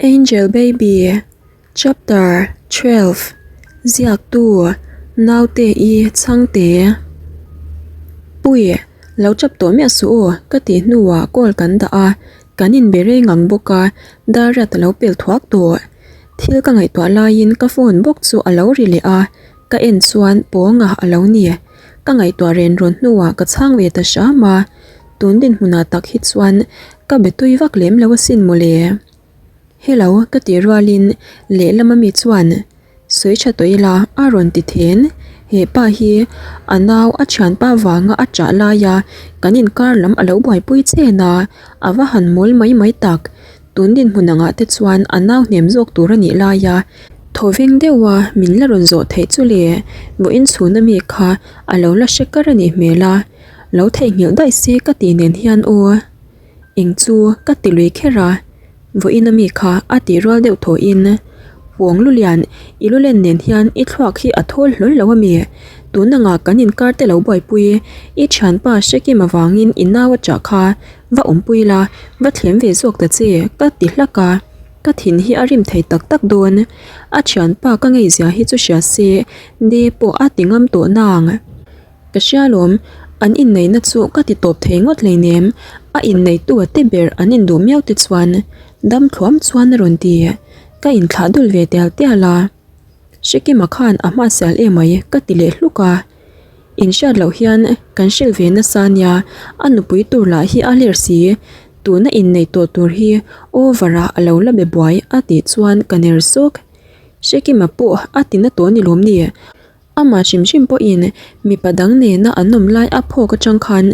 Angel Baby Chapter 12 Ziaktu Naute i Chhangte Pui, lo chap tawh miah suh aw ka tih hnuah call kan dah a, kan inbe reng ang bawk a, dar riat a lo pel thuak tawh. Thil ka ngaihtuah laiin ka phone bawk chu a lo ri leh a, ka en chuan pawnga a lo ni. Ka ngaihtuah ren rawn hnuah ka chhang ve ta hram a, tun dinhmunah tak hi chuan ka be tui vak lem lo asin mawle. Hello ka tih rualin lehlam ami chuan sawi tha tawh ila a rawn ti then. He pa hi a nau a thianpa vanga a chah laia kan inkar lam a lo buaipui chen a, a va han mawl mai mai tak. Tun dinhmun angah te chuan a nau hnem zawk tur a nih lai a, thawveng deuha min la rawn zawh theih chu le, vawiin chhun ami kha a lo la hre kar a nih hmel a, lo theihnghilh daih se ka tih nen hian aw eng chu ka ti lui kher a, vawiin ami kha a tih rual deuh thawhin Pawng Lulian i lulen nen hian i thluak hi a thawl hlawl lo ami, tun anga kan inkar te lo buaipui i thianpa hrekim avangin i nau a chah kha Va awmpui la, va thlem ve zawk ta che, ka ti hlak a, ka thin hi a rim thei tak tak dawn. A thianpa ka ngeizia hi chu hria se, de pawh a ti ngam tawh nang. Ka hria lawm, an inneihna chu ka ti tawp thei ngawt hleinem, a inneitu a te ber an induh miau te chuan dam thluam chuan a rawn ti. Ka inthlah dul ve tial tial a. Hrekima khan a hmasial emai ka ti leh hluk a. Inhriat loh hian kan hrilh ve nasa nia, a nupui tur lah hi a ler si, tuna inneih tawh tur hi over ah a lo la be buai a tih chuan ka ner sawk. Hrekima pawh a ti na tawh ni lawm ni? Amah hrim hrim pawhin mipa dang nena an awm lai a phawk atang khan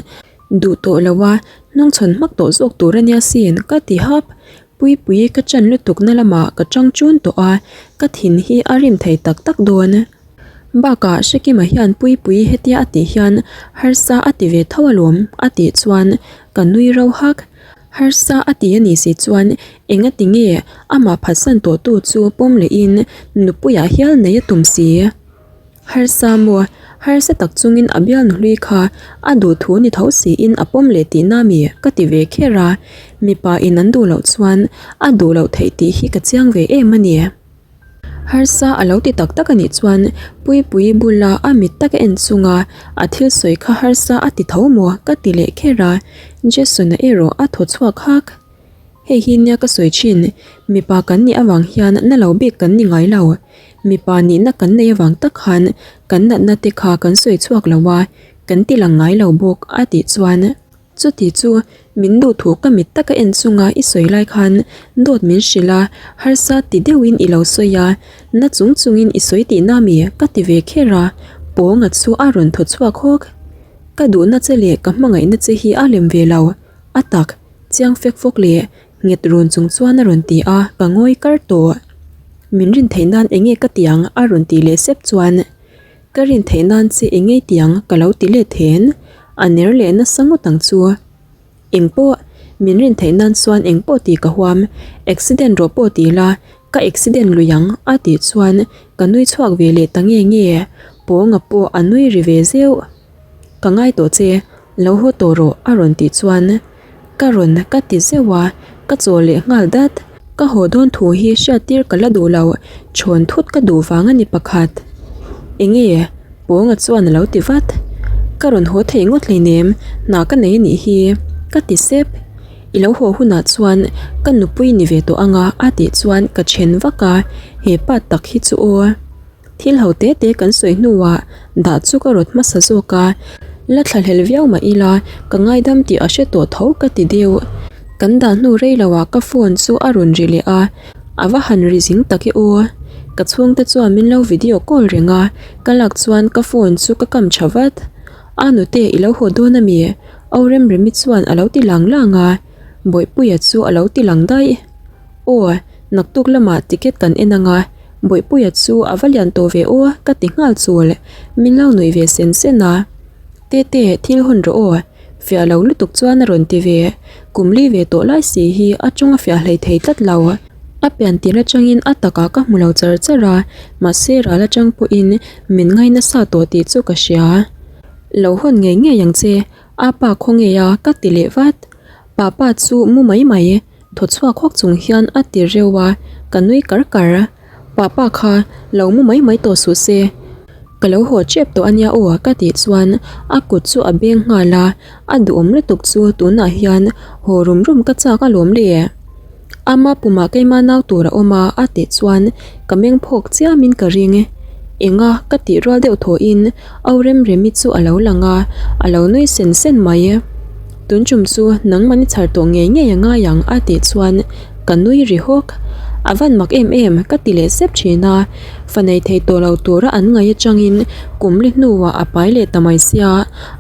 duh tawh lo a, hnungchhawn hmak tawh zawk tur a nia sin ka ti hap. Puipui ka chan lutuk na lamah ka tang chun tawh a, ka thin hi a rim thei tak tak dawn. Bakah Hrekima hian Puipui hetia a tih hian harsa a ti ve tho alawm a tih chuan ka nui ro hak. Harsa a ti a nih si chuan enga ti nge amah phatsan tawh tu chu pawm lehin nupuiah hial nei a tum si. Harsa maw? Harsa tak chungin a bialnu hlui kha a duh thu ni tho siin a pawm leh tihna mi ka ti ve kher a, mipa in an duh loh chuan a duh loh theih tih hi ka chiang ve em a ni. Harsa a lo ti tak tak a nih chuan Puipuii bula a mit tak a en chunga a thil sawi kha harsa a ti tho maw ka ti leh kher a, Jason-a erawh a thaw chhuak hak. Hei hi nia ka sawi thin, mipa kan nih avang hian na lo bik kan ni ngai lo. Mipa nihna kan nei avang tak khan kan natna te kha kan sawi chhuak lo a, kan ti lang ngai lo bawk a tih chuan chuti chu min duhthu ka mit taka en chunga i sawi lai khan dawt min hrilh a, harsa ti deuhin i lo sawi a, na chung chungin i sawi tihna mi ka ti ve kher a, Pawnga chu a rawn thaw chhuak hawk. Ka duhna che leh ka hmangaihna che hi a lem ve lo, a tak. Chiang fek fawk leh nghet run chung chuan a rawn ti a, ka ngawi kar tawh. Min rin theih nan enge ka ti ang a rawn tih leh sep chuan ka rin theih nan che enge ti ang ka lo ti let then, a ner leh nasa ngawt ang chu. Engpawh, min rin theih nan chuan engpawh tih ka huam, accident rawh pawh ti la, ka accident lui ang a tih chuan ka nui chhuak ve leh ta nge nge, Pawnga pawh a nui ri ve zeuh. Ka ngai tawh che, lo haw tawh rawh a rawn tih chuan ka rawn ka ti zeuh a, ka chaw leh nghal dat. Ka haw dawn thu hi hriattir ka la duh lo, chhawn thut ka duh vang a ni pakhat. Enge? Pawnga chuan a lo ti vat. Ka rawn haw thei ngawt hleinem, hna ka nei a nih hi, ka ti sep. I lo haw hunah chuan ka nupui ni ve tawh anga a tih chuan ka then vak a, he pa tak hi chu aw. Thil ho te te kan sawi hnuah dah chu ka rawt hmasa zawk a, la thlahlel viau mah ila ka ngaidam tih a hre tawh tho ka ti deuh. Kan dah hnu rei loah ka phone chu a rawn ri leh a, a va han ri zing tak e aw. Ka chhungte chuan min lo video call reng a, ka lak chuan ka phone chu ka kam tha vat. A nute i lo haw dawn ami? Au Remremi chuan a lo ti lang lang a, Bawihpuia chu a lo ti lang daih. Aw, naktuk lamah ticket kan en anga, Bawihpuia chu a va lian tawh ve aw ka ti nghal chul, min lo nuih ve sen sen a. Tete, thil hawn rawh aw, fiah lo lutuk chuan a rawn ti ve, kum li ve tawh lai si hi a tawng a fiah hlei thei tlat lo. A pian tir atangin a takah ka hmu lo char char a, mahse ral atang pawhin min ngai nasa tawh tih chu ka hria. Lo hawn ngei ngei ang che, apa khaw ngei a ka ti leh vat. Papa chu mu mai mai. Thaw chhuak hawk chung hian a ti reuh a, ka nui kar kar. Papa kha lo mu mai mai tawh suh se, ka lo haw tep tawh a nia aw ka tih chuan a kut chu a beng nghal a, a duhawm lutuk chu tunah hian haw rum rum ka chak alawm le. Ama pumah keima nau tur a awm a a tih chuan ka meng phawk chiamin ka ring. Enga ka tih rual deuh thawhin Au Remremi chu a lo lang a, a lo nui sen sen mai. Tun tum chu nangmahni chhar tawh ngei ngei a ngai ang a tih chuan ka nui ri hawk. A van mak em em ka ti leh sep thin a, fa nei thei tawh lo tura an ngaih atangin kum li hnuah a pai leh ta mai sia,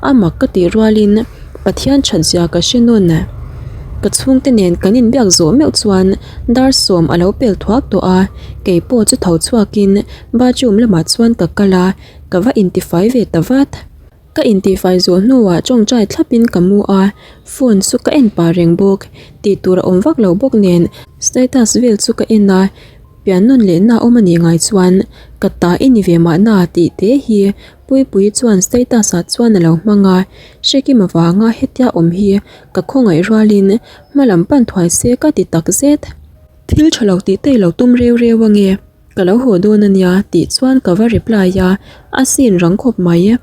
a mak ka tih rualin Pathian that zia ka hre nawn. Ka chhungte nen kan inbiak zawh meuh chuan dar sawm a lo pel thuak tawh a, keipawh chu tho chhuakin bathroom lamah chuan ka kal a, ka va intifai ve ta vat. Ka intihfai zawh hnuah tawngtai thlapin ka mu a, phone chu ka en pah reng bawk. Tih tur a awm vak lo bawk nen status vel chu ka en a, pian nawn lehna a awm a nih ngai chuan ka ta i ni ve mahna tih te hi Puipuii chuan status ah chuan a lo hmang a, Hrekim avanga hetia awm hi ka khawngaih rualin hma lam pan thuai se ka ti tak zet. Thil tha lo tih te i lo tum reu reu ange. Ka lo haw dawn a nia tih chuan ka va reply a, a scene rang khawp mai.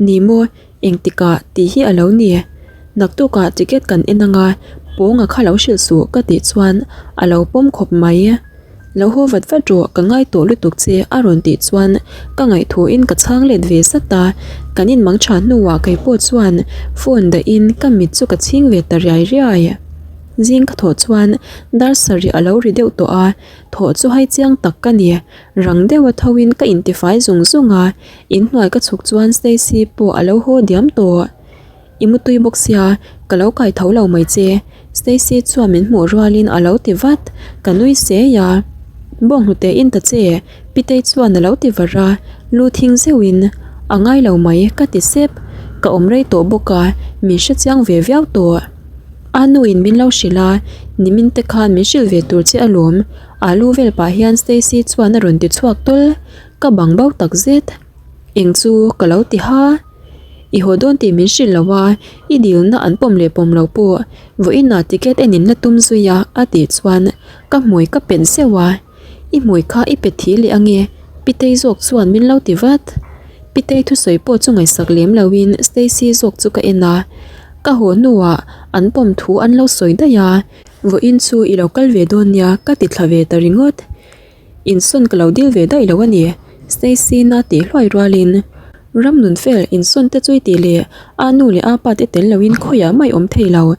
Ni maw, engtikah tih hi a lo ni. Naktukah ticket kan en anga pawnga kha lo hrilh suh ka tih chuan a lo pawm khawp mai. Lo haw vat vat rawh, ka ngai tawh lutuk che a rawn tih chuan ka ngaihthawhin ka chhang let ve zat a, kan inmang tha hnuah keipawh chuan phone dahin ka mit chu ka chhing ve ta riai riai. Zing ka thawh chuan dar sarih a lo ri deuh tawh a, Thawh chu hai chiang tak ka ni. Rang deuha thoin ka intifai zung zung a, inhnuai ka chhuk chuan Stacy pawh a lo haw diam tawh. I mutui bawk sia, ka lo kai tho lo mai che. Stacy chuan min hmuh rualin a lo ti vat, ka nui sei a. Bawnghnute in ta che, Pitei chuan a lo ti var a, lu thing zeuhin, A ngai lo mai, ka ti sep. Ka awm rei tawh bawk a, min hrechiang ve viau tawh. A nu in min lo hrilh a, nimin te khan min hrilh ve tur che alawm, alu vel pah hian Stacy chuan a rawn ti chhuak tawl, ka bang bo tak zet. Eng chu ka lo ti ha? I haw dawn tih min hrilh lo a, i dilna an pawm leh pawm lo pawh vawiinah ticket en in la tum zui a a tih chuan ka hmui ka pen zeuh a. I hmui kha i pe thi leh ange, Pitei zawk chuan min lo ti vat. Pitei thusawi pawh chu ngaihsak lem loin Stacy zawk chu ka en a, ka haw hnuah an pawm thu an lo sawi daih a, vawiin chu i lo kal ve dawn nia ka ti thla ve ta ringawt. Insawn ka lo dil ve daih lo a ni, Stacy na tih hluai rualin Ramnun fel insawn te chu i tih leh a nu leh a pa te tel loin khawiah mah i awm thei lo,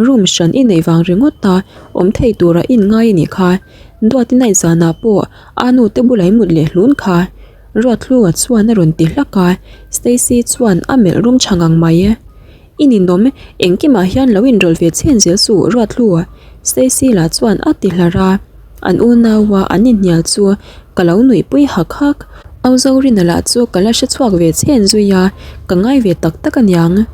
room hran i neih vang ringawt a awm thei tura i inngai a nih kha. Duati night zanah pawh a nu te bulah i mut leh hlun kha. Ruathlua chuan a rawn ti hlak a, Stacy chuan a melh rum tha ngang mai. I ninawm, engkimah hian lo inrawlh ve chhen zel suh Ruathlua, Stacy lah chuan a ti hlar a. An unaua an inhnial chu ka lo nuihpui hak hak. Au Zorina lah chu ka la hre chhuak ve chhen zui a, ka ngai ve tak tak aniang.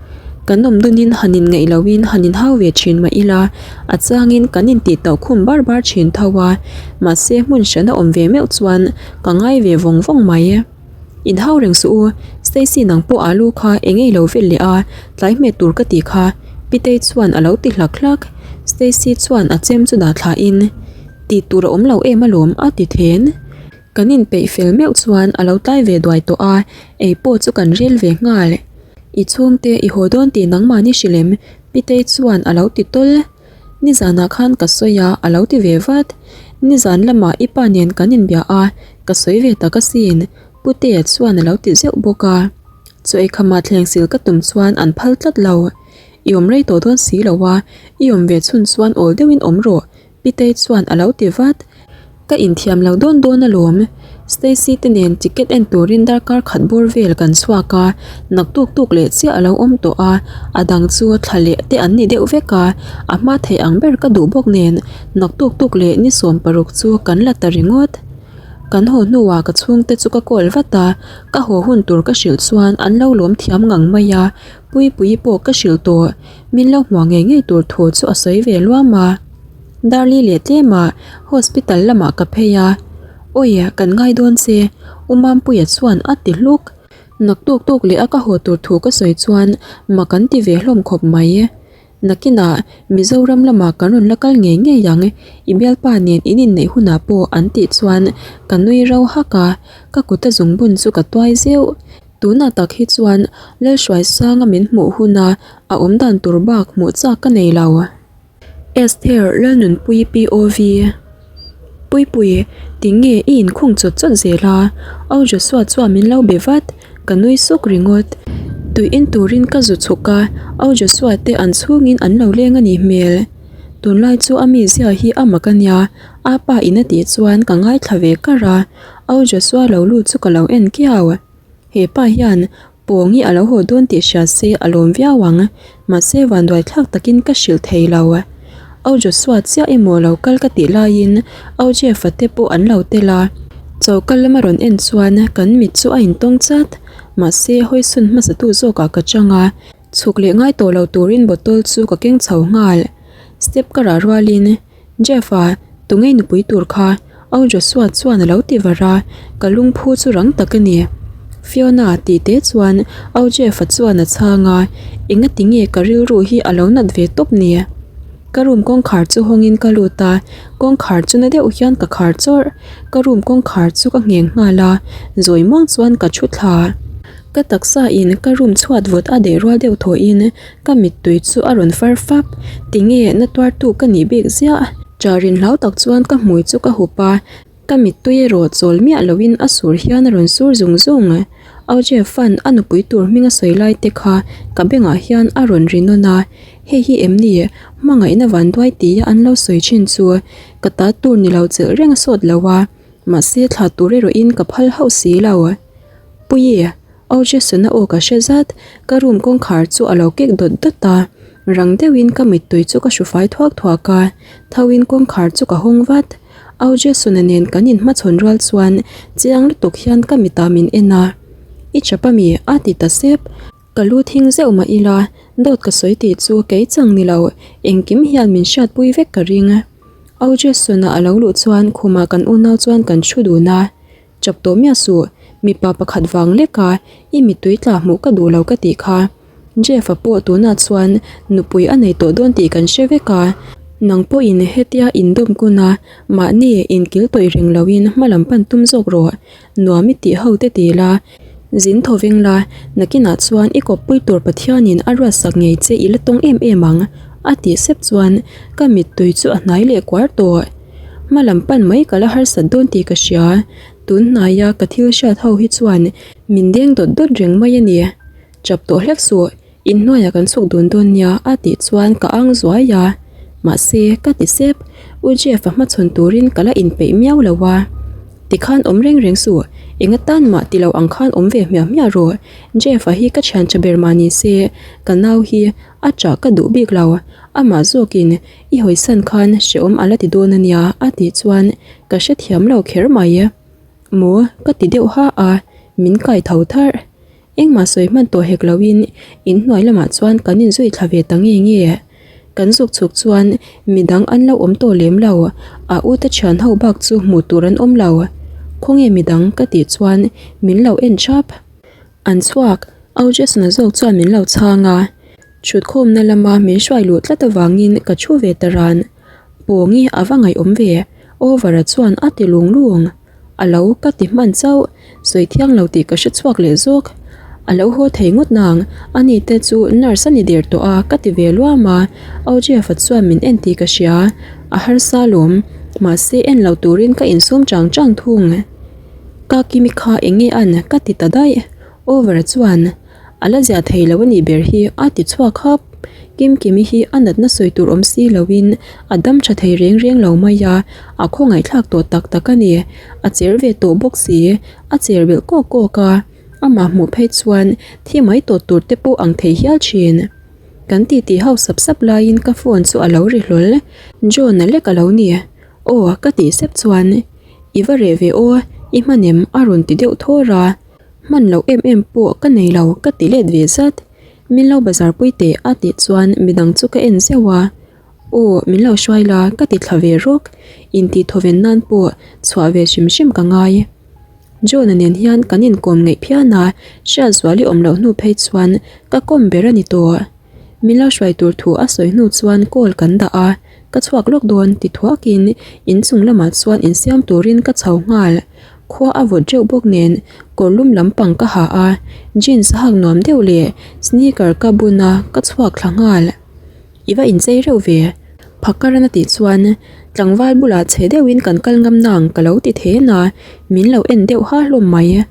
Kan awm dunin han inngaih loin han inhau ve thin mah ila, a changin kan intih tauh khum bar bar thin tho a, mahse hmun hran a awm ve meuh chuan ka ngai ve vawng vawng mai. Inhau reng suh u, Stacy nang pawh alu kha eng ei lo vel leh a, tlai hmet tur ka tih kha, Pitei chuan a lo ti hlak hlak. Stacy chuan a chem chu dah thlahin, Tih tur a awm lo em alawm a ti then. Kan inpeih fel meuh chuan a lo tlai ve duai tawh a, ei pawh chu kan rel ve nghal. I chhungte i haw dawn tih nangmahni hrilh em? Pitei chuan a lo ti tawl. Nizanah khan ka sawi a, a lo ti ve vat. Nizan lamah i pa nen kan inbia a, ka sawi ve tak asin, Putea chuan a lo ti zeuh bawk a. Chaw eikhama thleng sil ka tum chuan an phal tlat lo. I awm rei tawh dawn si lo a, i awm ve chhun chuan awl deuhin awm rawh, Pitei chuan a lo ti vat. Ka inthiam lo dawn dawn alawm. Stacy te nen ticket en turin darkar khat bawr vel kan chhuak a, naktuk tuk leh chiah a lo awm tawh a, a dang chu thla leh te an ni deuh vek a, a hma theih ang ber ka duh bawk nen naktuk tuk leh ni 16 chu kan la ta ringawt. Kan haw hnuah ka chhungte chu ka call vat a, ka haw hun tur ka hrilh chuan an lo lawm thiam ngang mai a, Puipuii pawh ka hrilh tawh, min lo hmuah ngei ngei tur thu chu a sawi ve luam a. Darli leh tlemah hospital lamah ka phei a, Awi kan ngai dawn che, U Mampuia chuan a ti hluk. Naktuk tuk leh a ka haw tur thu ka sawi chuan mak an ti ve hlawm khawp mai. Nakinah Mizoram lamah kan rawn la kal ngei ngei ang, i bialpa nen in inneih hunah pawh an tih chuan ka nui rau hak a, ka kut a zungbun chu ka tuai zeuh. Tunah tak hi chuan Lalhruaisanga min hmuh huna a awm dan tur bak hmuh chak ka nei lo. Esther Lalnunpuii POV Puipui, tinge i inkhung chawt chawt zel a? Au Joshua chuan min lo be vat, ka nui suk ringawt. Tui in turin ka zu chhuk a, Au Joshua te an chhungin an lo leng a nih hmel. Tunlai chu a mizia hi a mak a nia, a pa in a tih chuan ka ngaithla ve kar a, Au Joshua lo lut chu ka lo en kiau. He pa hian Pawng hi a lo haw dawn tih hria se a lawm viau ang, mahse vanduai thlak takin ka hrilh thei lo. Au Joshua chiah emaw lo kal ka tih laiin Au Jeff-a te pawh an lo tel a, choka lama rawn en chuan kan mit chu a intawng chat, mahse hawisawn hmasatu zawkah ka chang a, chhuk leh ngai tawh lo turin bottle chu ka keng chho nghal. Step ka rah rualin. Jeff-a, tungei nupui tur kha Au Joshua chuan a lo ti var a, ka lungphu chu rang tak a ni. Fiona tih te chuan Au Jeff-a chuan a chhang a, engati nge ka rilru hi a lo nat ve tawp ni? Ka room kawngkhar chu hawngin ka lut a, kawngkhar chu na deuh hian ka khar chawrh. Ka room kawngkhar chu ka ngheng nghal a, zawi muang chuan ka thu thla. Ka taksa in ka room chhuat vawt a deh rual deuh thawhin Ka mittui chu a rawn far fap, tinge na tuartu ka nih bik ziah? Charin hlau tak chuan ka hmui chu ka hup a, ka mittui erawh chawl miah loin a sur hian a rawn sur zung zung. Au Jeff-a'n a nupui tur hming a sawi lai te kha ka bengah hian a rawn ri nawn a, hei hi em ni hmangaihna vanduai tia an lo sawi thin chu ka ta tur ni lo chelh reng a sawt lo a, mahse thla tur erawhin ka phal hauh si lo. Puii. Aw Jason-a aw ka hre zat, ka room kawngkhar chu a lo kek dawt dawt a, rang deuhin ka mittui chu ka hru fai thuak thuak a, thoin kawngkhar chu ka hawng vat. Aw Jason-a nen kan inhmachhawn rual chuan chiang lutuk hian ka mitah min en a, I chap a mi? a ti ta sep. Ka lu thing zeuh mah ila, dawt ka sawi tih chu kei chang ni lo, engkim hian min hriatpui vek ka ring. Aw Jason-a a lo luh chuan khumah kan unau chuan kan thu dun a. Chap tawh miah suh, mipa pakhat vang lek a, i mittui tla hmuh ka duh lo ka tih kha. Jeff-a pawh tunah chuan nupui a nei tawh dawn tih kan hre vek a, nang pawhin hetia indawm kun a, mahni inkil tawih reng loin hma lam pan tum zawk rawh, nuam i tih ho te ti la, zin thaw veng la, nakinah chuan i kawppui tur Pathianin a ruatsak ngei che i la tawng em em ang, a tih sep chuan ka mittui chu a hnai leh kuar tawh. Hma lam pan mai ka la harsat dawn tih ka hria, tun hnaia ka thil hriat ho hi chuan min deng dawt dawt reng mai a ni. Chap tawh hlek suh, inhnuaiah kan chhuk dun dawn nia a tih chuan ka ang zuai a, mahse ka ti sep, U Jeff-a hmachhawn turin ka la inpeih miau lo a. Tikhan awm reng reng suh, eng atan mah ti lo ang khan awm ve hmiah hmiah rawh, Jeff-a hi ka thian tha ber mah ni se, ka nau hi a chah ka duh bik lo, amah zawkin I hawisan khan hrehawm a la ti dawn a nia a tih chuan ka hrethiam lo kher mai. Maw ka ti deuh ha a, min kai tho tharh. Engmah sawi hman tawh hek loin inhnuai lamah chuan kan inzui thla ve ta nge nge. Kan zuk chhuk chuan midang an lo awm tawh lem lo, a u te thian ho bak chu hmuh tur an awm lo. Khawnge midang ka tih chuan min lo en thap. An chhuak, Au Jason-a zawk chuan min lo chhang a. Thutkhawmna lama min hruai luh tlat avangin ka thu ve ta ran. Pawngi a va ngaihawm ve, Over-a chuan a ti lung lung. A lo ka ti hman chauh, sawi thiang lo tih ka hre chhuak leh zawk. A lo haw thei ngawt nang, ani te chu nurse a ni der tawh a ka ti ve luam a, Au Jeff-a chuan min en tih ka hria, a harsa lawm, mahse en lo turin ka insum chang chang thung. Ka Kimi kha eng nge an ka ti ta daih, Over-a chuan. A la ziah thei lo a nih ber hi a ti chhuak hap. Kimkimi hi a natna sawi tur awm si loin a dam tha thei reng reng lo mai a, a khawngaihthlak tawh tak tak a ni. A cher ve tawh bawk si, a cher belh kawk kawk a, amah hmuh phei chuan thi mai tawh tur te pawh ang thei hial thin. Kan titi ho sap sap laiin ka phone chu a lo ri hlawl. John-a lek a lo ni. Aw ka tih sep chuan i va reh ve aw, i hman em a rawn ti deuh thawr a. Hman loh em em pawh ka nei lo ka ti let ve zat. Min lo bazar pui teh a tih chuan midang chu ka en zeuh a. Aw min lo hruai la ka ti thla ve rawk. Intih thawven nan pawh chhuah ve hrim hrim ka ngai. John-a nen hian kan inkawm ngeih phian a, Hriatzuali awm loh hnu phei chuan ka kawm ber a ni tawh. Min lo hruai tur thu a sawi hnu chuan call kan dah a, ka chhuak lawk dawn ti thuakin inchung lamah chuan insiam turin ka chho nghal. Khua a vawt reuh bawk nen kawr lum lampang ka ha a, jeans hak nuam deuh leh sneaker ka bun a, ka chhuak thla nghal. I va inchei reuh ve. Phakaran a tih chuan tlangval bulah chhe deuhin kan kal ngam nang ka lo ti then a, min lo en deuh ha hlawm mai.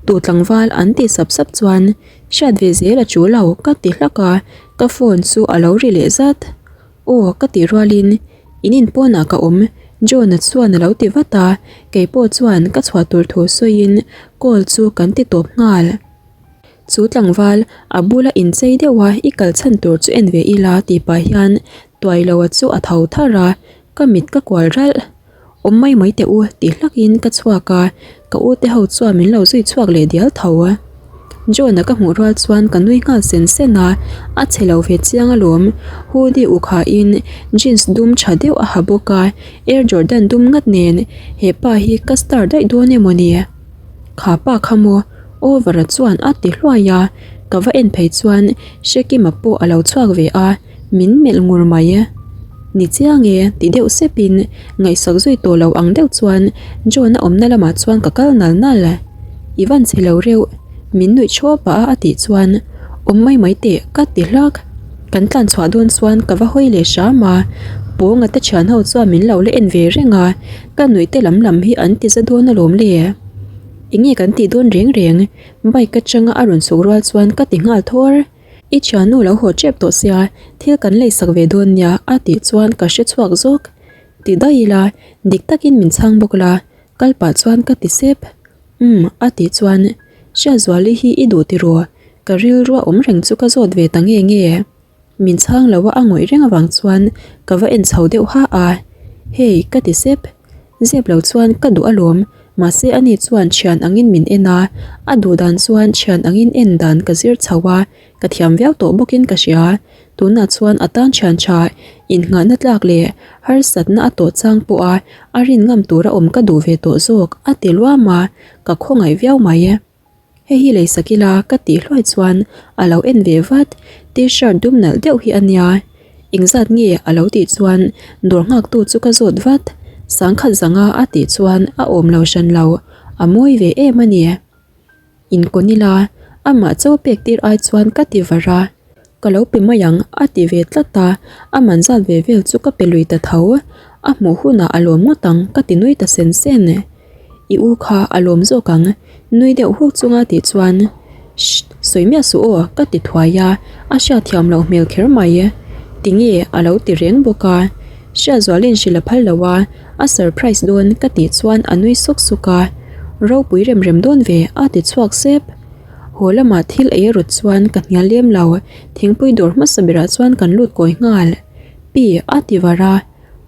Tu tlangval an tih sap sap chuan hriat ve zel a tul lo ka ti hlak a, ka phone chu a lo ri leh zat. Aw ka tih rualin in in pawnah ka awm John-a chuan a lo ti vat a, keipawh chuan ka chhuah tur thu sawiin call chu kan ti tawp nghal. Chu tlangval a bula inchei deuh a i kal chhan tur chu en ve ila tih pah hian Tuailoa chu a tho thar a, ka mit ka kual ralh. Awm mai mai teh u tih hlakin ka chhuak a, ka u te ho chuan min lo zui chhuak leh dial tho. John-a ka hmuh rual chuan ka nui nghal sen sen a, a chhe lo ve chiang alawm. Hoodie uk hahin jeans dum tha deuh a ha bawk a, Air Jordan dum ngat nen he pa hi ka star daih dawn emaw ni? Kha pa kha maw? Over-a chuan a ti hluai a, ka va en phei chuan Hrekima pawh a lo chhuak ve a, min melh ngur mai. Ni chiang e, ti deuh sepin ngaihsak zui tawh lo ang deuh chuan John-a awmna lamah chuan ka kal nal nal. I van chhe lo reuh, min nuih chhuah pah a a tih chuan awm mai mai teh ka ti hlak. Kan tlan chhuah dawn chuan ka va hawi leh hram a, Pawnga te thian ho chuan min lo la en ve reng a, ka nuih te lam lam hi an ti za dawn alawm le. Enge kan tih dawn reng reng, bike atanga a rawn chhuk rual chuan ka ti nghal thawr. I thiannu lo haw tep tawh sia, thil kan lei sak ve dawn nia a tih chuan ka hre chhuak zawk. Ti daih ila, dik takin min chhang bawk la, kal pah chuan ka ti sep. Umm a tih chuan, Hriatzuali hi i duh tiraw? Ka rilru a awm reng chu ka zawt ve ta nge nge. Min chhang lo a a ngawih reng avang chuan ka va en chho deuh ha a, Hey ka ti sep. Zep lo chuan ka duh alawm, mahse ani chuan thian angin min en a, a duh dan chuan thian angin en dan ka zir chho a, ka thiam viau tawh bawkin ka hria. Tunah chuan a tan thian tha, innghahna tlak leh harsatna a tawh chang pawha a rin ngam tura awm ka duh ve tawh zawk a ti luam a, ka khawngaih viau mai. Hei hi lei sak ila ka tih hluai chuan a lo en ve vat, t-shirt dum nalh deuh hi a nia. Engzat nge a lo tih chuan dawr nghaktu chu ka zawt vat, sangkhat zanga a tih chuan a awm lo hran lo, a mawi ve em a ni. Inkawn ila amah chaw pek tir ai chuan ka ti var a. Ka lo pe mai ang a ti ve tlat a, a man zat ve vel chu ka pe lui ta tho. A hmuh hunah a lawm ngawt ang ka ti nui ta sen sen. I u kha a lawm zawk ang nui deuh huk chunga tih chuan Shh sawi miah suh aw ka ti thuai a, a hriatthiam loh hmel kher mai. Tinge a lo ti reng bawk a, Hriatzualin hrilh a phal lo a, a surprise dawn ka tih chuan a nui suk suk a, Ropui rem rem dawn ve a ti chhuak sep. Haw lamah thil ei a rawt chuan ka hnial lem lo, thingpui dawr hmasa berah chuan kan lut kawi nghal. Pi a ti var a,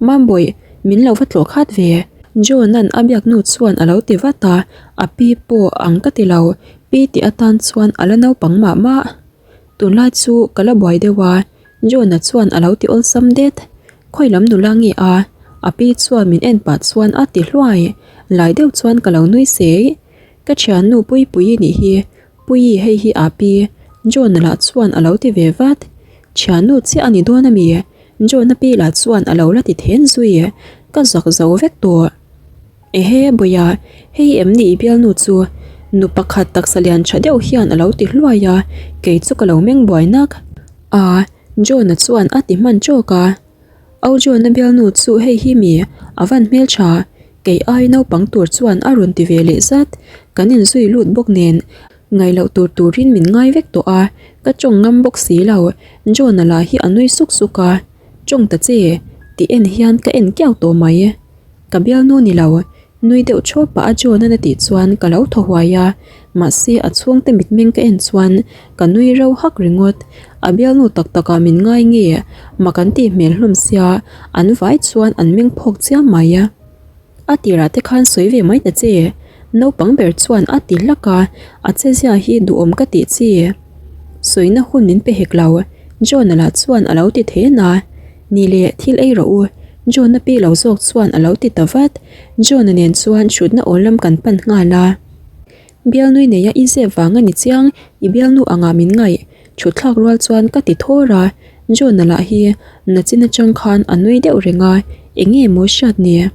Mambawih, min lo va tlawh khat ve. John-a'n a biak nu chuan a lo ti vat a, a pi pawh ang ka ti lo, pi tih atan chuan a la naupang mah mah. Tunlai chu ka la buai deuh a, John-a chuan a lo ti awlsam det. Khawi lam nula nge a? A pi chuan min en pah chuan a ti hluai, lai deuh chuan ka lo nui sei. Ka thiannu Puipuii nih hi, Puii hei hi a pi, John-a lah chuan a lo ti ve vat. Thiannu chiah a ni dawn a mi? John-a pi lah chuan a lo la ti then zui, ka zak zo vek tawh. Ehe Bawia, hei em ni i bialnu chu? Nu pakhat taksa lian tha deuh hian a lo ti hluai a, kei chu ka lo meng buai nak. A, John-a chuan a ti hman tawk a. Au John-a bialnu chu hei hi mi a van hmeltha, kei ai naupang tur chuan a rawn ti ve leh zat, kan inzui lut bawk nen ngaih loh tur turin min ngai vek tawh a, ka tawng ngam bawk si lo, John-a lah hi a nui suk suk a, tawng ta che tih en hian ka en kiau tawh mai, ka bialnu ni lo Nui deuh thawp pah a John-an a tih chuan ka lo thaw huai a, mahse a chhungte mitmeng ka en chuan ka nui reuh hak ringawt. A bialnu tak takah min ngai nge mak an tih hmel hlawm sia, an vai chuan an meng phawk chiam mai. A tirah te khan sawi ve mai ta che, naupang ber chuan a ti hlak a, a chezia hi duhawm ka tih chi. Sawina hun min pe hek lo, John-a lah chuan a lo ti then a. Ni leh thil ei rawh u, John-a pi lo zawk chuan a lo ti ta vat. John-a nen chuan hrutna awl lam kan pan nghal a. Bialnui neia i zep vang a ni chiang, i bialnu angah min ngaih. Thut thlak rual chuan ka ti thawr a. John-a lah hi nachin atang khan a nui deuh reng a, eng nge maw hriat ni?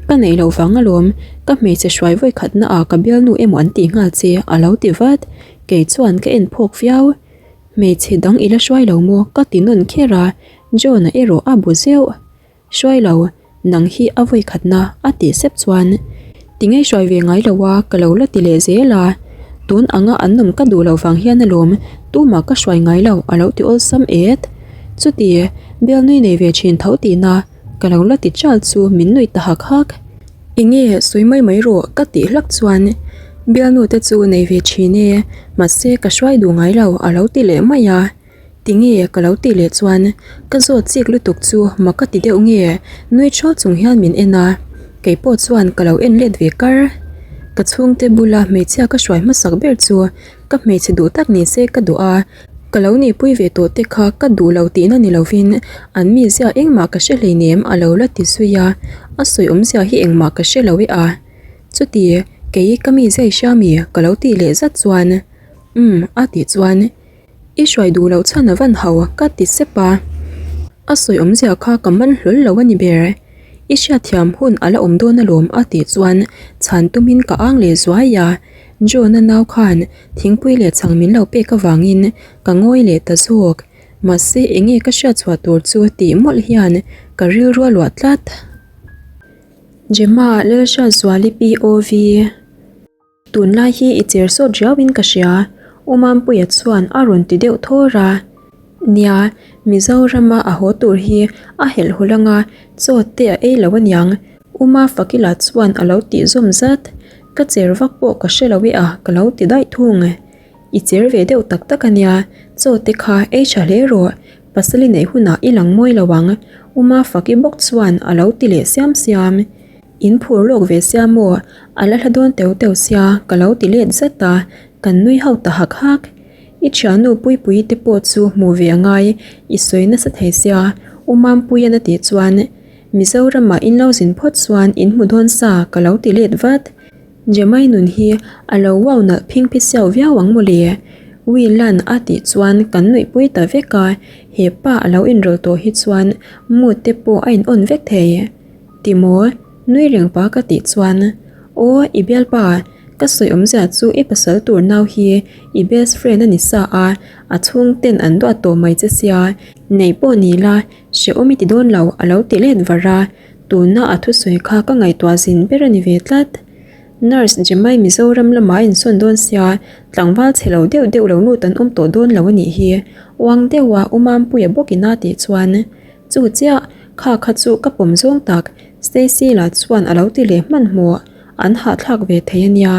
Ka neih loh vang alawm, ka hmeichhe hruai vawi khatna ah ka bialnu emaw an tih nghal che a lo ti vat, kei chuan ka en phawk viau. Hmeichhe dang i la hruai lo maw? ka ti nawn kher a, John-a erawh a bu zeuh. Hruai lo, nang hi a vawi khatna a tih sep chuan tinge hruai ve ngai lo a ka lo la ti leh zel a, tun anga an awm ka duh loh vang hian alawm tumah ka hruai ngai lo a lo ti awlsam et. Chuti, bialnui nei ve thin tho tihna ka lo la ti chal chu min nuih ta hak hak. Enge sawi mai mai rawh ka tih hlak chuan bialnu te chu nei ve thin e, mahse ka hruai duh ngai lo a lo ti leh mai a. Tinge ka lo tih leh chuan ka zawt chik lutuk chu mak ka ti deuh nge nui thaw chung hian min en a, kei pawh chuan ka lo en let ve kar. Ka chhungte bula hmeichhia ka hruai hmasak ber chu ka hmeichhe duh tak ni se ka duh a, ka lo nihpui ve tawh te kha ka duh lo tihna ni lovin an mizia engmah ka hre hleinem a lo la ti zui a, a sawi awmzia hi engmah ka hre lo e a. Chuti kei ka mizia i hria mi ka lo tih leh zat chuan umm a tih chuan. I hruai duh loh chhan a van hau ka ti sep a, a sawi awmzia kha ka man hlawl lo a ni ber. I hriatthiam hun a la awm dawn alawm a tih chuan chhan tumin ka ang leh zuai a, John-a nau khan thingpui leh chhang min lo pek avangin ka ngawi leh ta zawk. Mahse enge ka hriatchhuah tur chu tih mawlh hian ka rilru a luah tlat. Gemma Lalhriatzuali POV. Tunlai hi i cher sawt riauin ka hria, U Mampuia chuan a rawn ti deuh thawr a. Nia, Mizorama a haw tur hi a helh hul anga chaw te a ei lo aniang, U Mafakila chuan a lo tih zawm zat. Ka cher vak pawh ka hre lo e a, ka lo ti daih thung. I cher ve deuh tak tak ania, chaw te kha ei tha hle rawh, pasal i neih hunah i lang mawi lo ang, U Mafaki bawk chuan a lo ti leh siam siam. In phur lawk ve sia maw? A la hla dawn teu teu sia, ka lo ti let zat a, kan nui ho ta hak hak. I thiannu Puipuii te pawh chu hmuh ve a ngai, i sawi nasa thei sia, U Mampuia'n a tih chuan, Mizoramah in lo zin phawt chuan in hmu dawn sa, ka lo ti let vat. Jemai nun hi a lo wow nalh phingphi siau viau ang mawle. Will-a'n a tih chuan kan nuihpui ta vek a, he pa a lo inrawlh tawh hi chuan mood te pawh a in on vek thei. Ti maw? Nui reng pa ka tih chuan, Aw, i bialpa, ka sawi awmzia chu i pasal tur nau hi i best friend a ni sa a, a chhungten an duat tawh mai che sia, neih pawh ni la, hrehawm i ti dawn lo a lo ti let var a, tuna a thusawi kha ka ngaihtuah zin ber a ni ve tlat. Nurse Jemai Mizoram lamah a insawn dawn sia, tlangval chhe lo deuh deuh lo lut an awm tawh dawn lo a nih hi, uang deuha U Mampuia bawkin a tih chuan, Chu chiah, kha kha chu ka pawm zawng tak, Stacy lah chuan a lo ti leh hmanhmawh, an hahthlak ve thei a nia.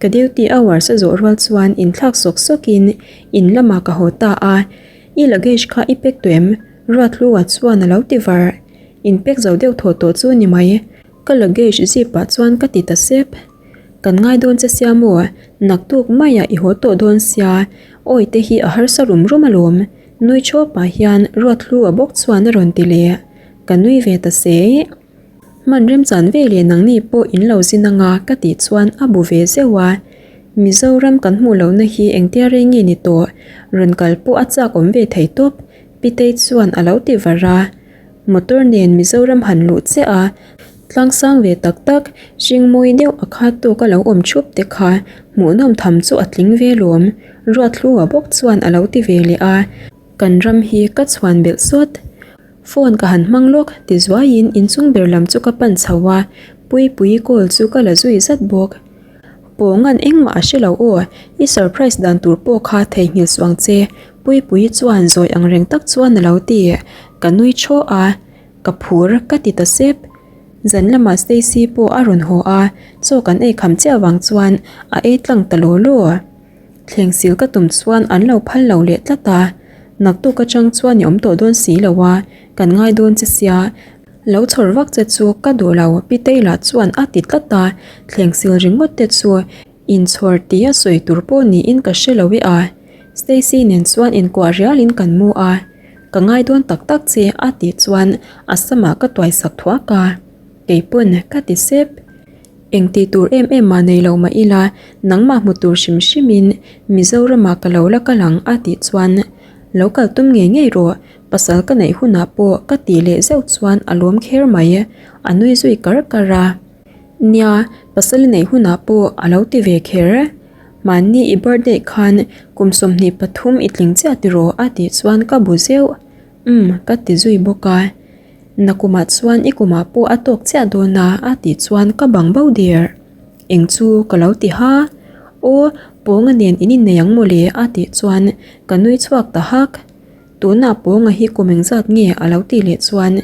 Ka duty hours a zawh rual chuan inthlak sawk sawkin in lamah ka haw ta a, I luggage kha i pack tawh em? Ruathlua chuan a lo ti var. In pack zo deuh thaw tawh chu ni mai, ka luggage zip ah chuan ka ti ta sep. Kan ngai dawn che sia maw? Naktuk maiah i haw tawh dawn sia, awi te hi a harsa rum rum alawm. Nui chawp ah hian Ruathlu a bawk chuan a rawn ti leh. Ka nui ve ta se. Hman remchan ve leh nangni pawh in lo zin anga ka tih chuan a bu ve zeuh a. Mizoram kan hmuh lohna hi engtia rei nge ni tawh? Rawn kal pawh a chak awm ve thei tawp, Pitei chuan a lo ti var a. Motor nen Mizoram han luh chiah a, tlangsang ve tak tak, hringmawi deuh a khat tawk a lo awm thup te kha hmuhnawm tham chu a tling ve lawm, Ruathlua bawk chuan a lo ti ve leh a, kan ram hi ka chhuan belh sawt. Phone ka han hmang lawk ti zuaiin inchung ber lam chu ka pan chho a, Puipuii call chu ka la zui zat bawk. Pawngan engmah a hre lo aw, i surprise dan tur pawh kha theihnghilh suh ang che, Puipuii chuan zawi ang reng tak chuan a lo ti. Ka nui thaw a, ka phur ka ti ta sep. Zan lamah Stacy pawh a rawn haw a, chaw kan ei kham chiah vang chuan a ei tlang ta law law. Thleng sil ka tum chuan an lo phal lo leh tlat a, naktuk atang chuan i awm tawh dawn si lo a, kan ngai dawn che sia, Lo chhawr vak che chu ka duh lo, Pi Taylor chuan a ti tlat a, thleng sil ringawt te chu inchhawr tia sawi tur pawh niin ka hre lo e a. Stacy nen chuan inkuah rialin kan mu a, Ka ngai dawn tak tak che a tih chuan a samah ka tuai sak thuak a, Keipawn ka ti sep. Eng tih tur em em mah nei lo mah ila nangmah hmu tur hrim hrimin Mizoramah ka lo la kal ang a tih chuan. Lo kal tum ngei ngei rawh, pasal ka neih hunah pawh ka tih leh zeuh chuan a lawm kher mai. A nui zui kar kar a. Nia, pasal i neih hunah pawh a lo ti ve kher. Mahni i birthday khan kum 23 i tling chiah tiraw a tih chuan ka bu zeuh. Umm, ka ti zui bawk a. Nakumah chuan i kumah pawh a tawk chiah dawn a a tih chuan ka bang bo der. Eng chu ka lo ti ha. Aw, Pawnga nen in innei ang mawle a tih chuan ka nui chhuak ta hak. Tunah Pawnga hi kum engzat nge a lo tih leh chuan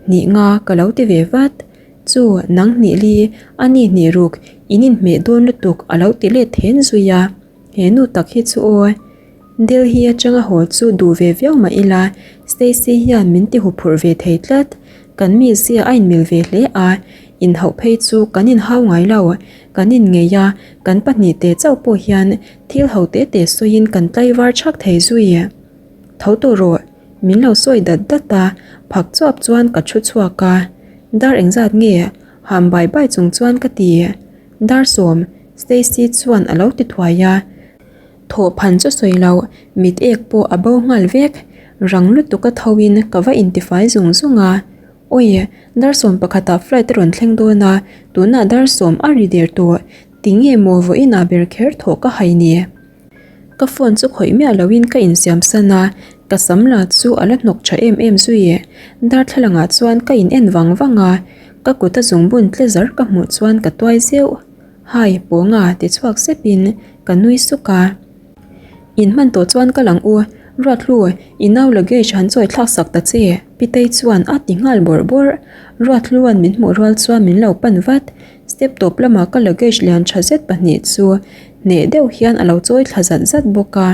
hnih nga ka lo ti ve vat. Chu nang hnih li a ni hnih ruk in inhmeh dawn lutuk a lo ti let then zui a. He nu tak hi chu aw. Delhi atanga haw chu duh ve viau mah ila, Stacy hian min ti huphurh ve thei tlat. Kan mizia a inmil ve hle a, inhauh phei chu kan inhau ngai lo. Kan inngei a, kan pahnihte chauh pawh hian thil ho te te sawiin kan tlaivar chhak thei zui. Tho tawh rawh, min lo sawi dat dat a, phak chuap chuan ka thu chhuak a. Dar engzat nge? Ham bai bai chung chuan ka ti. Dar sawm, Stacy chuan a lo ti thuai a. Thawh phan chu sawi lo, mit ek pawh a bo nghal vek. Rang lutuk a tho in ka va intifai zung zung a. Awi, dar sawm pakhatah flight a rawn thleng dawn a, tunah dar sawm a ri der tawh. Tinge maw vawiinah ber kher thawh ka hai ni? Ka phone chu khawih miah loin ka insiam san a, ka sam la chu a la hnawk tha em em zui. Darthlalangah chuan ka in en vang vang a, ka kut a zungbun tle zar ka hmuh chuan ka tuai zeuh. Hai, Pawnga ti chhuak sepin ka nui suk a. In hman tawh chuan ka lang u, Ruathlu, i nau luggage han chawi thlak sak ta che, Pitei chuan a ti nghal bawrh bawrh. Ruathluan min hmuh rual chuan min lo pan vat. Step tawp lama ka luggage lian tha zet pahnih chu hneh deuh hian a lo chawi thla zat zat bawk a.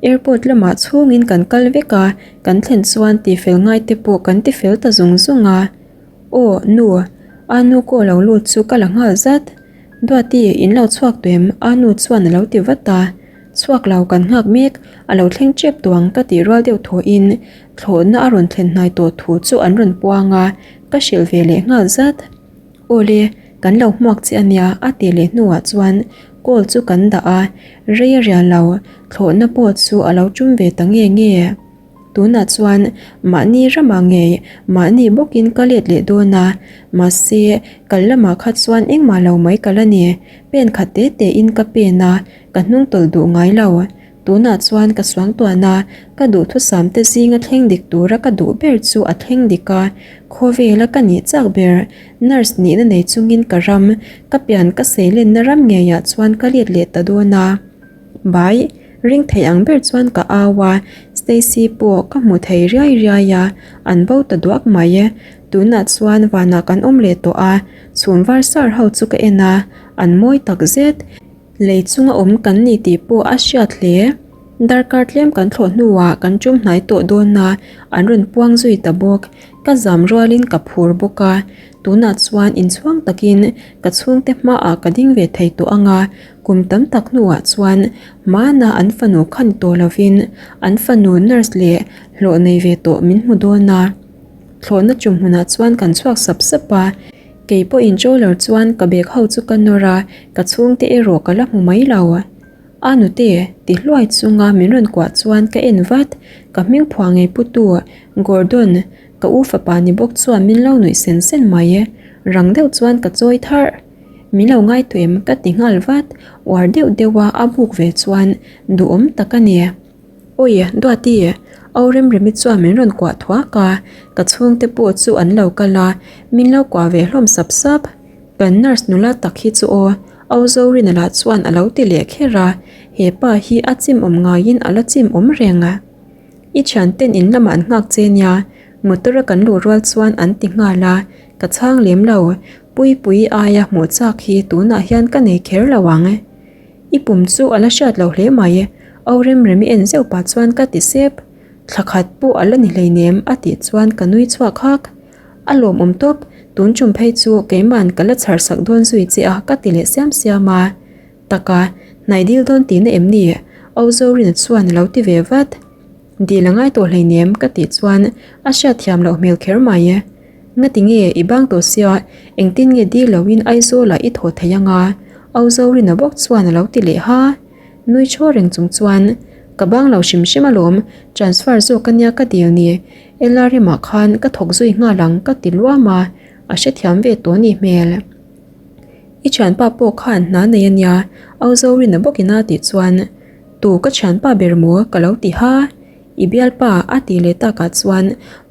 Airport lamah chhungin kan kal vek a, kan thlen chuan tifel ngai te pawh kan tifel ta zung zung a. Aw, nu. Anu kaw lo lut chu ka la nghal zat. Duati, in lo chhuak tawh em? Anu chuan a lo ti vat a. Chhuak lo kan nghak mek, a lo thleng tep tawh ang ka tih rual deuh thawhin thlawhna a rawn thlen hnai tawh thu chu an rawn puang a, ka hrilh ve leh nghal zat. Aw le, kan lo hmuak che a nia a ti leh hnuah chuan call chu kan dah a, rei a rial lo, thlawhna pawh chu a lo tum ve ta nge nge. Tunah chuan mahni ramah ngei mahni bawkin ka let leh dawn a, mahse kal lamah kha chuan engmah lo mai ka la ni. Pen khat te te in ka pen a, ka hnung tawlh duh ngai lo. Tunah chuan ka suangtuahna ka duhthusam te zinga thleng dik tura ka duh ber chu a thleng dik a, khawvela ka nih chak ber nurse nihna nei chungin ka ram, ka pian ka seilenna ram ngeiah chuan ka let leh ta dawn a. Bai, ring thei ang ber chuan ka au a, Stacy pawh ka hmu thei riai riai a, an bo ta duak mai. Tunah chuan vanah kan awm leh tawh a, chhun var sar ho chu ka en a, an mawi tak zet. Lei chunga awm kan ni tih pawh a hriat hle. Darkar tlem kan thlawh hnuah kan tum hnai tawh dawn a, an rawn puang zui ta bawk. Ka zam rualin ka phur bawk a, tunah chuan inchhuang takin ka chhungte hmaah ka ding ve thei tawh ang a, Kum tam tak hnuah chuan hmana an fanu khan tawh lovin an fanu nurse leh hlawh nei ve tawh min hmu dawn a. Thlawhna tum hmunah chuan kan chhuak sap sap a, kei pawhin troller chuan ka bag ho chu ka nawr a, ka chhungte erawh ka la hmu mai lo. A nute ti hluai chunga min rawn kuah chuan ka en vat, ka hming phuah ngei putu Gordon ka u fapa ni bawk chuan min lo nuih sen sen mai. Rang deuh chuan ka chawi tharh. Min lo ngai tawh em ka ti nghal vat, uar deuh deuh a a buk ve chuan duhawm tak a ni. Awi Duati, Au Remremi chuan min rawn kuah thuak a, ka chhungte pawh chu an lo kal a, min lo kuah ve hlawm sap sap. Kan nurse nula tak hi chu aw, Au Zorina lah chuan a lo ti leh kher a, he pa hi a chimawm ngaiin a la chimawm reng. I thianten in lamah an nghak che nia, motor a kan luh rual chuan an ti nghal a, ka chhang lem lo, Puipui aia hmuh chak hi tunah hian ka nei kher lo ang. I pum chu a la hriat lo hle mai, Au Remremi en zeuh pah chuan ka ti sep. Thla khat pawh a la ni hleinem a tih chuan ka nui chhuak hak. A lawmawm tawp, tun tum phei chu keiman ka la chhar sak dawn zui che a ka ti leh siam siam a. Taka, hnai dil dawn tihna em ni? Au Zorina chuan a lo ti ve vat. Dil a ngai tawh hleinem ka tih chuan a hriatthiam loh hmel kher mai. Ngati nge i bang tawh sia, engtin nge dil loin Aizawlah i thaw thei anga? Au Zorina bawk chuan a lo ti leh ha. Nui chaw reng chung chuan Ka bang lo hrim hrim alawm, transfer zawk ania ka dil ni. LRM ah khan ka thawk zui nghal ang ka ti luam a, a hrethiam ve tawh ni hmel. I thianpa pawh khan hna nei ania, Au Zorina bawkin a tih chuan Tu ka thianpa ber maw ka lo ti ha. I bialpa a tih leh takah chuan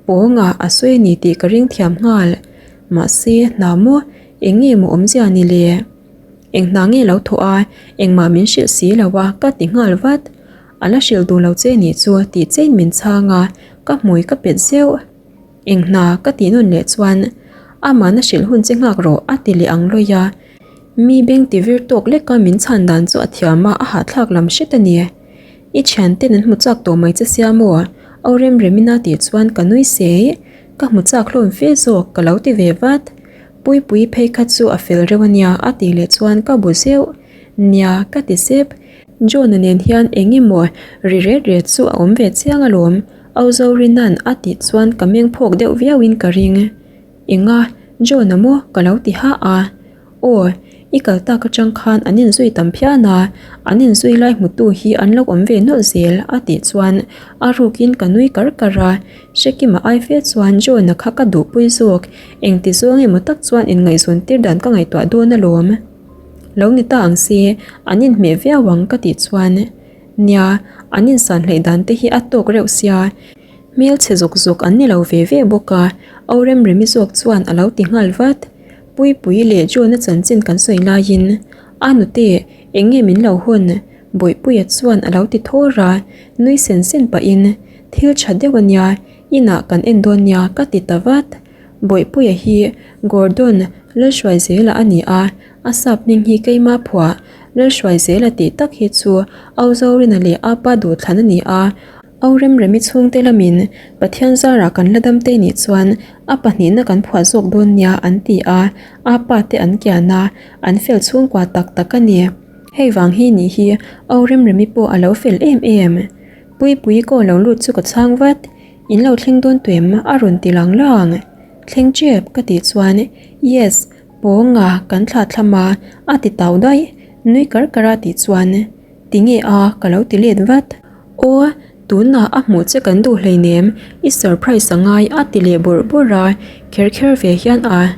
pawnga a sawi a ni tih ka ring thiam nghal. Mahse hna maw eng nge maw awmzia ni le? Eng hna nge lo thawh a, engmah min hrilh si lo a ka ti nghal vat. A la hrilh duh lo che nih chu tih chein min chhang a, ka hmui ka pet zeuh. Eng hna ka tih nawn leh chuan amahna hrilh hun che nghak rawh a ti leh ang lawi a. Mi beng ti vir tawk leka min chhan dan chu a thiam a, a hahthlak lam hret a ni. I thianten an hmu chak tawh mai che sia maw? Au rem remin a tih chuan ka nui sei. Ka hmu chak hlawm fe zawk ka lo ti ve vat. Puipui phei kha chu a fel reuh a nia a tih leh chuan ka bu zeuh. Nia ka ti sep. John-a nen hian eng emaw ri ret ret chu a awm ve chiang alawm. Au Zorina'n a tih chuan ka meng phawk deuh viauin ka ring. Enga, John-a maw ka lo ti ha a. Aw, i kal tak atang khan an inzui tam phian a, an inzui lai hmutu hi an lo awm ve nawlh zel a tih chuan a rukin ka nui kar kar a. Hrekima ai fe chuan John-a kha ka duhpui zawk, engti zawng emaw tak chuan inngaihzawn tir dan ka ngaihtuah dawn alawm. Lo ni ta ang se, an inhmeh viau ang ka tih chuan Nia, an insan hleih dan te hi a tawk reuh sia, hmelchhe zawk zawk an ni lo ve ve bawk a, Au Remremi zawk chuan a lo ti nghal vat. Puipui leh John-a chanchin kan sawi laiin, A nute, eng nge min lo hawn? Bawihpuia chuan a lo ti thawr a, nui sen sen pahin, Thil tha deuh a nia, inah kan en dawn nia ka ti ta vat. Bawihpuia hi Gordon Lalhruaizela a ni a, a sap hming hi keima phuah Lalhruaizela tih tak hi chu Au Zorina leh Apa duhthlan a ni a, Au Remremi chhungte lamin Pathian zarah kan la dam te nih chuan a pahnihna kan phuah zawk dawn nia an ti a, Apa te an kian a, an fel chhungkua tak tak a ni. Hei vang hi nih hi Au Remremi pawh a lo fel em em. Puipui kaw lo lut chu ka chhang vat. In lo thleng dawn tuem a rawn ti lang lang. Thleng tep ka tih chuan Yes, pawnga kan thlah thlam a a ti tau daih. Nui kar kar a tih chuan Tinge a ka lo ti let vat. Aw, tunah a hmuh che kan duh hleinem, i surprise a ngai a ti leh bawrh bawrh a, kher kher ve hian a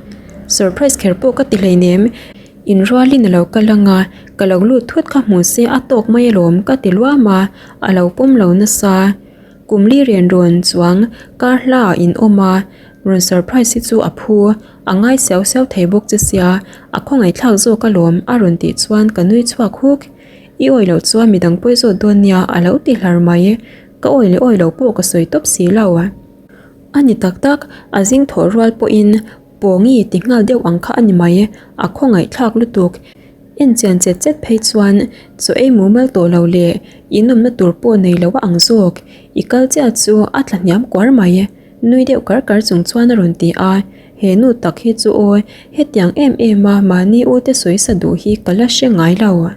surprise kher pawh ka ti hleinem. Inrualin a lo kal ang a, ka lo lut thut kha hmuh se a tawk mai alawm ka ti luam a, a lo pawm lo nasa. Kum li rian rawn chuang kar hla ah in awm a, rawn surprise hi chu a phu, a ngai siau siau thei bawk che sia, a khawngaihthlak zawk alawm a rawn tih chuan ka nui chhuak huk. I awi loh chuan midang pawi zawt dawn nia a lo ti hlar mai, ka awi leh awi lo pawh ka sawi tawp si lo. A ni tak tak, a zing thawh rual pawhin Pawngi ti nghal deuh ang kha a ni mai, a khawngaihthlak lutuk. En chian chet chet phei chuan chaw ei mumal tawh lo leh in awmna tur pawh nei lo a ang zawk, i kal chiah chu a tla hniam kuar mai, nui deuh kar kar chung chuan a rawn ti a, he nu tak hi chu aw, hetiang em em a mahni u te sawi sa duh hi ka la hre ngai lo.